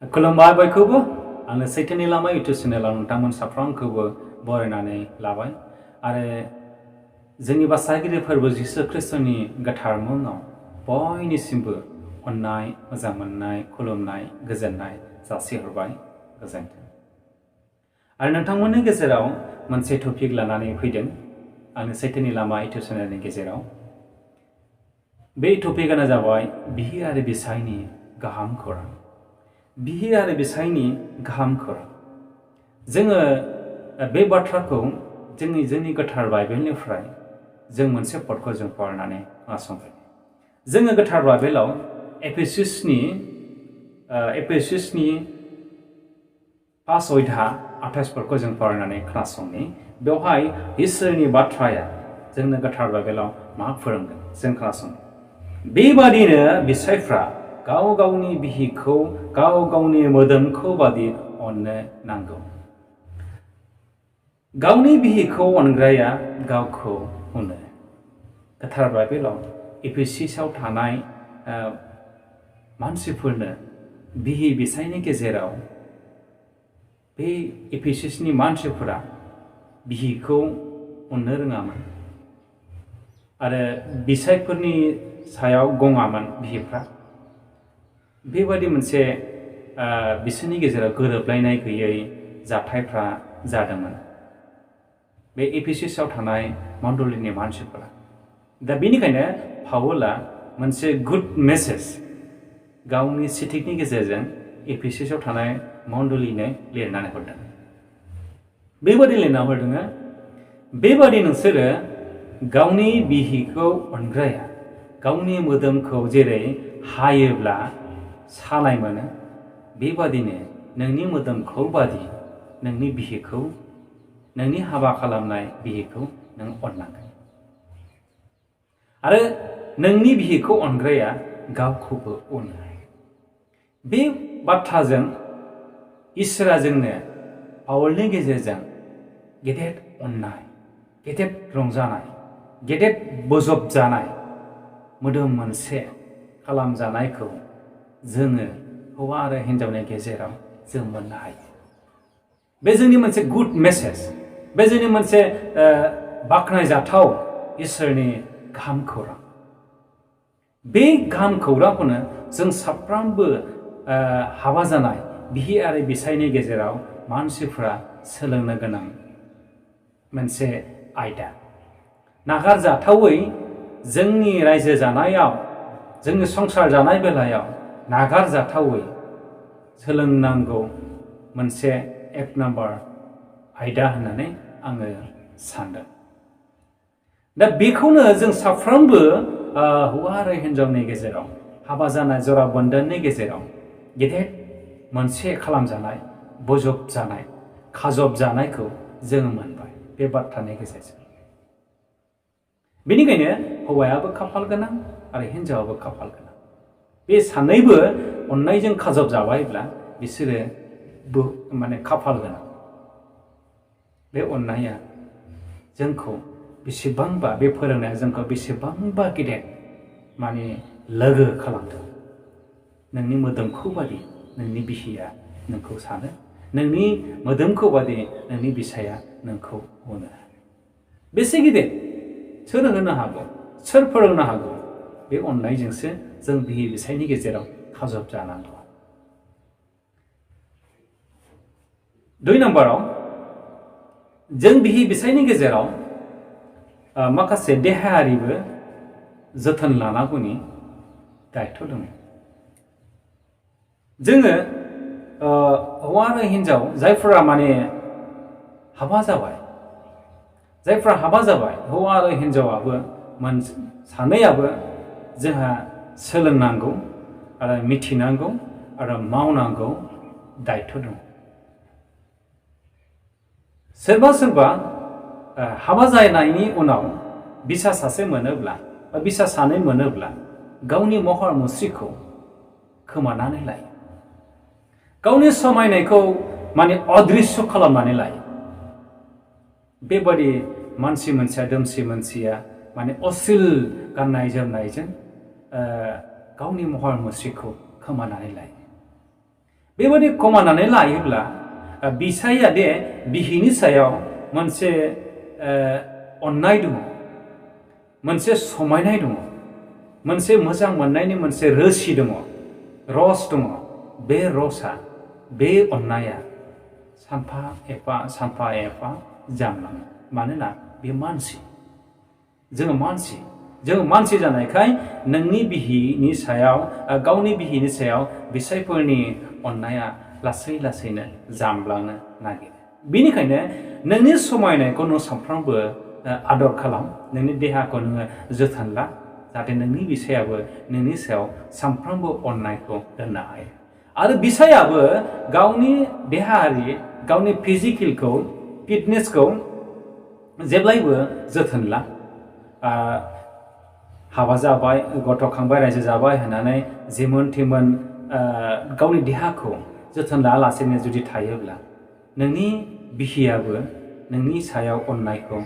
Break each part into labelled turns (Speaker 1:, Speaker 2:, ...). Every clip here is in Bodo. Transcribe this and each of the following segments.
Speaker 1: खुलुमबाय बयखौबो आङो सैथोनि लामा इउटुब चेनेलाव नोंथांमोन साफ्रोमखौबो बरायनानै लाबाय आरो जोंनि बासागिरि फोरबो जिसु ख्रिस्टनि गोथार मुङाव बयनिसिमबो अननाय मोजां मोननाय खुलुमनाय गोजोननाय जासिहरबाय गोजोन्थों आरो नोंथांमोननि गेजेराव मोनसे टपिक लानानै फैदों आङो सैथोनि लामा इउटुब चेनेलनि गेजेराव बे टपिकआनो जाबाय बिहि आरो बिसाइनि गाहाम खौरां बिहि आरो बिसाइनि गाहाम खौरां जोङो बे बाथ्राखौ जोंनि गोथार बाइबेलनिफ्राय जों मोनसे पदखौ जों फरायनानै खोनासंबाय जोङो गोथार बाइबेलाव एफेसासनि 5 अध्याय 28 पदखौ जों फरायनानै खोनासंनि बेवहाय इसोरनि बाथ्राया जोंनो गोथार बाइबेलाव मा फोरोंदों जों खोनासं बेबादिनो बिसाइफ्रा गाव गावनि बिहिखौ गाव गावनि मोदोमखौ बादि अननो नांगौ गावनि बिहिखौ अनग्राया गावखौ अनो गोथार बाइबेलाव एफेसासाव थानाय मानसिफोरनो बिहि बिसाइनि गेजेराव बे एफेसासनि मानसिफोरा बिहिखौ अननो रोङामोन आरो बिसाइफोरनि सायाव गङामोन बिहिफ्रा बेबादि मोनसे बिसोरनि गेजेराव गोरोबलायनाय गैयै जाथायफ्रा जादोंमोन बे एफेसासाव थानाय मण्डलीनि मानसिफोरा दा बेनिखायनो पाउला मोनसे गुड मेसेज गावनि सिटिकनि गेजेरजों एफेसासाव थानाय मण्डलीनो लिरनानै हरदों बेबादि लिरना हरदों बेबादि नोंसोरो गावनि बिहिखौ अनग्राया गावनि मोदोमखौ जेरै हायोब्ला सानाय मोनो बेबादिनो नोंनि मोदोमखौ बादि नोंनि बिहिखौ नोंनि हाबा खालामनाय बिहिखौ नों अननांगोन आरो नोंनि बिहिखौ अनग्राया गावखौबो अनो बे बाथ्राजों इसोरा जोंनो पाउलनि गेजेरजों गेदेर अननाय गेदेर रंजानाय गेदेर बोजब जानाय मोदोम मोनसे खालामजानायखौ जोङो हौवा आरो हिन्जावनि गेजेराव जों मोननो हायो बे जोंनि मोनसे गुड मेसेज बे जोंनि मोनसे बाख्नायजाथाव इसोरनि गाहाम खौरां बे गाहाम खौरांखौनो जों साफ्रोमबो हाबा जानाय बिहि आरो बिसाइनि गेजेराव मानसिफ्रा सोलोंनो गोनां मोनसे आयदा नागारजाथावै जोंनि रायजो जानायाव जोंनि संसार जानाय बेलायाव नागारजाथावै सोलोंनांगौ मोनसे एक नाम्बार आयदा होननानै आङो सानदों दा बेखौनो जों साफ्रोमबो हौवा आरो हिन्जावनि गेजेराव हाबा जानाय जरा बन्धननि गेजेराव गेदेर मोनसे खालामजानाय बोजब जानाय खाजब जानायखौ जोङो मोनबाय बे बाथ्रानि गेजेरजों बेनिखायनो हौवायाबो खाफाल गोनां आरो हिन्जावाबो खाफाल गोनां बे सानैबो अननायजों खाजब जाबायब्ला बिसोरो माने खाफाल गोनां बे अननाया जोंखौ बेसेबांबा बे फोरोंनाया जोंखौ बेसेबांबा गेदेर माने लोगो खालामदों नोंनि मोदोमखौ बादि नोंनि बिहिया नोंखौ सानो नोंनि मोदोमखौ बादि नोंनि बिसाया नोंखौ अनो बेसे गिदिर सोर होनो हागौ सोर फोरोंनो हागौ बे अननायजोंसो जों बिहि बिसायनि गेजेराव खाजब जानांगौ 2 नम्बराव जों बिहि बिसायनि गेजेराव माखासे देहायारिबो जोथोन लानांगौनि दायथ' दङ जोङो हौवा आरो हिन्जाव जायफोरा माने हाबा जाबाय हौवा आरो हिन्जावाबो सानैयाबो जोंहा सोलोंनांगौ आरो मिथिनांगौ आरो मावनांगौ दायथ' दं सोरबा हाबा जानायनि उनाव बिसा सासे मोनोब्ला बा बिसा सानै मोनोब्ला गावनि महर मुस्रिखौ खोमानानै लायो गावनि समायनायखौ माने अदृश्य खालामनानै लायो बेबादि मानसि मोनसेया दोमसि मानसिया माने अश्लील गाननाय जोमनायजों गावनि महर मुस्रिखौ खोमानानै लायो बेबायदि खमायनानै लायोब्ला बिसाया दे बिहिनि सायाव मोनसे अननाय दङ, मोनसे समायनाय दङ, मोनसे मोजां मोननायनि मोनसे रोसि दङ, रस दङ। बे रसा, बे अननाया सानफा एफा जामलाङो। मानोना बे मानसि, जोङो मानसि जानायखाय नोंनि बिहिनि सायाव, गावनि बिहिनि सायाव बिसायफोरनि अननाया लासैनो जामलांनो नागिरो। बेनिखायनो नोंनि समायनायखौ नों सानफ्रामबो आदर खालाम, नोंनि देहाखौ नोङो जोथोन ला, जाहाथे नोंनि बिसायाबो नोंनि सायाव सानफ्रामबो अननायखौ दोननो हायो। आरो बिसायाबो गावनि देहायारि, गावनि फिजिकेलखौ, फिटनेसखौ जेब्लायबो जोथोन ला। हाबा जाबाय, गथ' खांबाय, रायजो जाबाय होननानै जेमोन थेमोन गावनि देहाखौ जोथोन लायालासेनो जुदि थायोब्ला नोंनि बिहियाबो नोंनि सायाव अननायखौ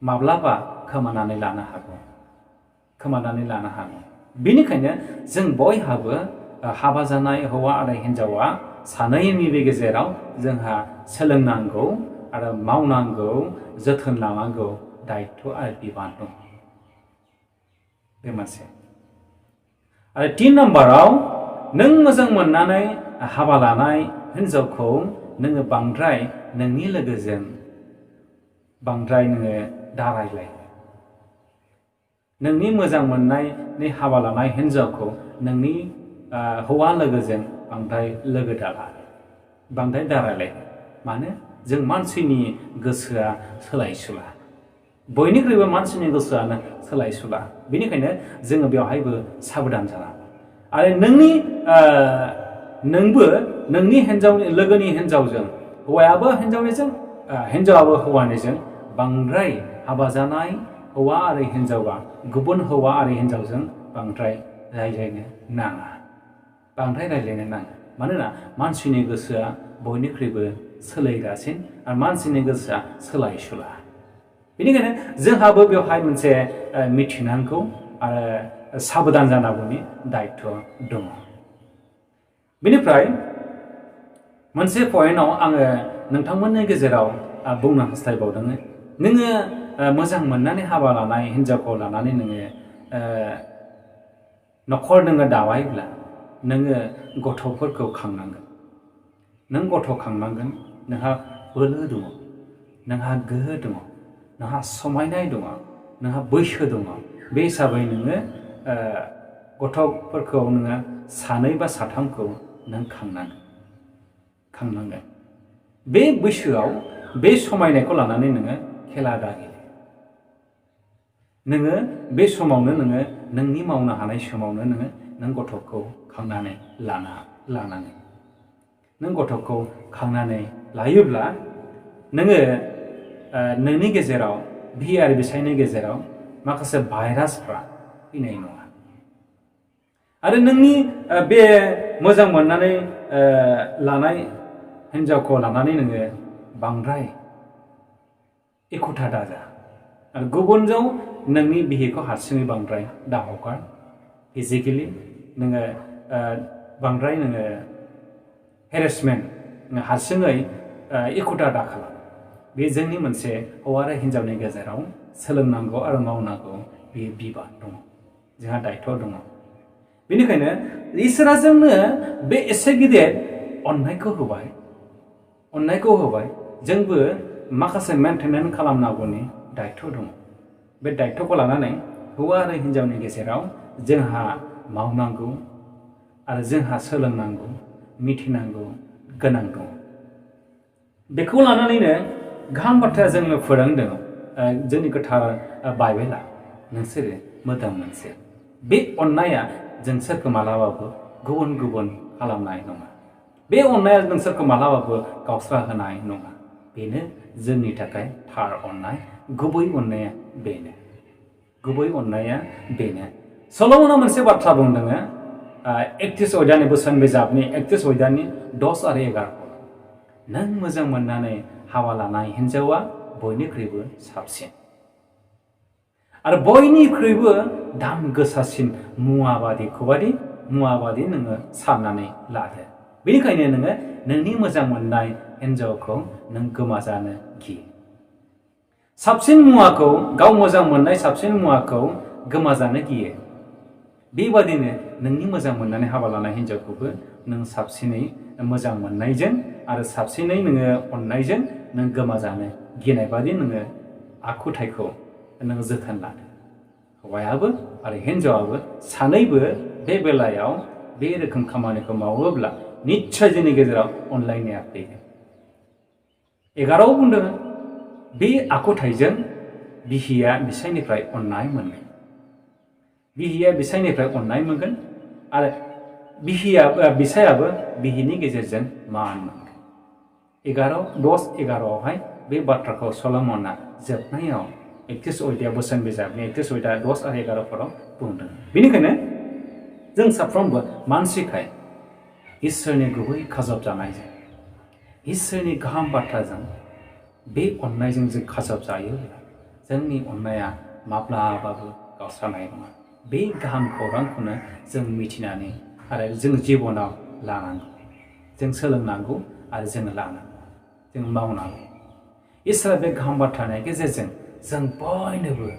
Speaker 1: माब्लाबा खोमानानै लानो हागौ। बेनिखायनो जों बयहाबो हाबा जानाय हौवा आरो हिन्जावा सानैनिबो गेजेराव जोंहा सोलोंनांगौ आरो मावनांगौ, जोथोन लानांगौ दायित्व आरो बिबान दं। बे मोनसे। आरो 3 नाम्बाराव, नों मोजां मोननानै हाबा लानाय हिन्जावखौ नोङो बांद्राय नोंनि लोगोजों नोङो दारायलाय। नोंनि मोजां मोननायनि हाबा लानाय हिन्जावखौ नोंनि हौवा लोगोजों बांद्राय लोगो दाला, बांद्राय दारायलाय। मानो? जों मानसिनि गोसोआ सोलायसुला। बयनिख्रुइबो मानसिनि गोसोआनो सोलायसुला। बेनिखायनो जोङो बेवहायबो साबधान जानांगौ। आरो नोंबो नोंनि लोगोनि हिन्जावजों, हौवायाबो हिन्जावनिजों, हिन्जावाबो हौवानिजों बांद्राय हाबा जानाय हौवा आरो हिन्जावा गुबुन हौवा आरो हिन्जावजों बांद्राय रायज्लायनो नाङा। मानोना मानसिनि गोसोआ बयनिख्रुइबो सोलायग्रासिन आरो मानसिनि गोसोआ सोलायसुला। बेनिखायनो जोंहाबो बेवहाय मोनसे मिथिनांगौ आरो साबधान जानांगौनि दायित्व दङ। बेनिफ्राय मोनसे पइन्टआव आङो नोंथांमोननि गेजेराव बुंनो हास्थायबावदों, नोङो मोजां मोननानै हाबा लानाय हिन्जावखौ लानानै नोङो न'खर दाबायब्ला नोङो गथ'फोरखौ खांनांगोन। नों गथ' खांनांगोन, नोंहा बोलो दङ, नोंहा गोहो दङ, नोंहा समायनाय दङ, नोंहा बैसो दङ। बे हिसाबै नोङो गथ'फोरखौ नोङो 2 बा 3खौ नों खांनांगोन। बे बैसोआव बे समायनायखौ लानानै नोङो खेला दागेले। नोङो बे समावनो नोंनि मावनो हानाय समावनो नों गथ'खौ खांनानै लानांगोन। नों गथ'खौ खांनानै लायोब्ला नोङो नोंनि गेजेराव, बिहि आरो बिसायनि गेजेराव माखासे भाइरासफ्रा फैनाय नङा। आरो नोंनि बे मोजां मोननानै लानाय हिन्जावखौ लानानै नोङो बांद्राय एखुथा दाजा। आरो गुबुनजों नोंनि बिहिखौ हारसिङै बांद्राय दाहगार। फिजिकेलि नोङो बांद्राय हेरेसमेन्ट, हारसिङै एखुथा दा खालाम। बे जोंनि मोनसे हौवा आरो हिन्जावनि गेजेराव सोलोंनांगौ आरो मावनांगौ बे बिबान दङ, जोंहा दायित्व दङ। बेनिखायनो इसोरा जोंनो बे एसे गिदिर अननायखौ होबाय, जोंबो माखासे मेनटेनेन्स खालामनांगौनि दायित्व दङ। बे दायित्वखौ लानानै हौवा आरो हिन्जावनि गेजेराव जोंहा मावनांगौ आरो जोंहा सोलोंनांगौ, मिथिनांगौ गोनां दङ। बेखौ लानानैनो गाहाम बाथ्राया जोंनो फोरोंदों, जोंनि गोथार बाइबेला, नोंसोरो मोदोम मोनसे। बे अननाया जोंसोरखौ मालाबाबो गुबुन खालामनाय नङा। बे अननाया नोंसोरखौ मालाबाबो गावस्रा होनाय नङा। बेनो जोंनि थाखाय थार अननाय, गुबै अननाया बेनो। सल'मना मोनसे बाथ्रा बुंदों, 31 अध्यायनि बोसोन बिजाबनि 31 अध्यायनि 10 आरो 11। नों मोजां मोननानै हाबा लानाय हिन्जावा बयनिख्रुइबो साबसिन आरो बयनिख्रुइबो दाम गोसासिन मुवा बादि मुवा बादि नोङो साननानै लादो बेनिखायनो नोङो नोंनि मोजां मोननाय हिन्जावखौ नों गोमाजानो गियो साबसिन मुवाखौ गाव मोजां मोननाय साबसिन मुवाखौ गोमाजानो गियो बेबादिनो नोंनि मोजां मोननानै हाबा लानाय हिन्जावखौबो नों साबसिनै मोजां मोननायजों आरो साबसिनै नोङो अननायजों नों गोमाजानो गिनाय बादि नोङो आखुथायखौ नों जोथोन लादो हौवायाबो आरो हिन्जावाबो सानैबो बे बेलायाव बे रोखोम खामानिखौ मावोब्ला निश्चय जोंनि गेजेराव अनलायनाया फैगोन 11 बुंदों बे आखुथायजों बिहिया बिसायनिफ्राय अननाय मोनगोन बिहिया बिसायनिफ्राय अननाय मोनगोन आरो बिसायाबो बिहिनि गेजेरजों मान मोनगोन 10-11 बे बाथ्राखौ सल'मना जोबनायाव 31 अध्याय बोसोन बिजाबनि 31 अध्याय 10 आरो 11 बुंदों बेनिखायनो जों साफ्रोमबो मानसिखाय इसोरनि गुबै खाजब जानायजों इसोरनि गाहाम बाथ्राजों बे अननायजों जों खाजब जायोब्ला जोंनि अननाया माब्लाबाबो गावस्रानाय नङा बे गाहाम खौरांखौनो जों मिथिनानै आरो जों जिबनाव लानांगौ जों सोलोंनांगौ आरो जों लानांगौ जों मावनांगौ इसोरा बे गाहाम बाथ्रानि गेजेरजों जों बयनोबो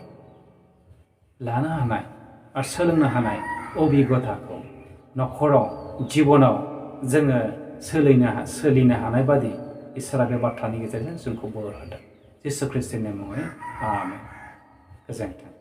Speaker 1: लानो हानाय आरो सोलोंनो हानाय अभिगताखौ नखराव जिबनाव जोङो सोलिनो हानाय बादि इसोरा बे बाथ्रानि गेजेरजों जोंखौ बोर होदों जिसु ख्रीष्टनि मुङै आमेन गोजोन्थों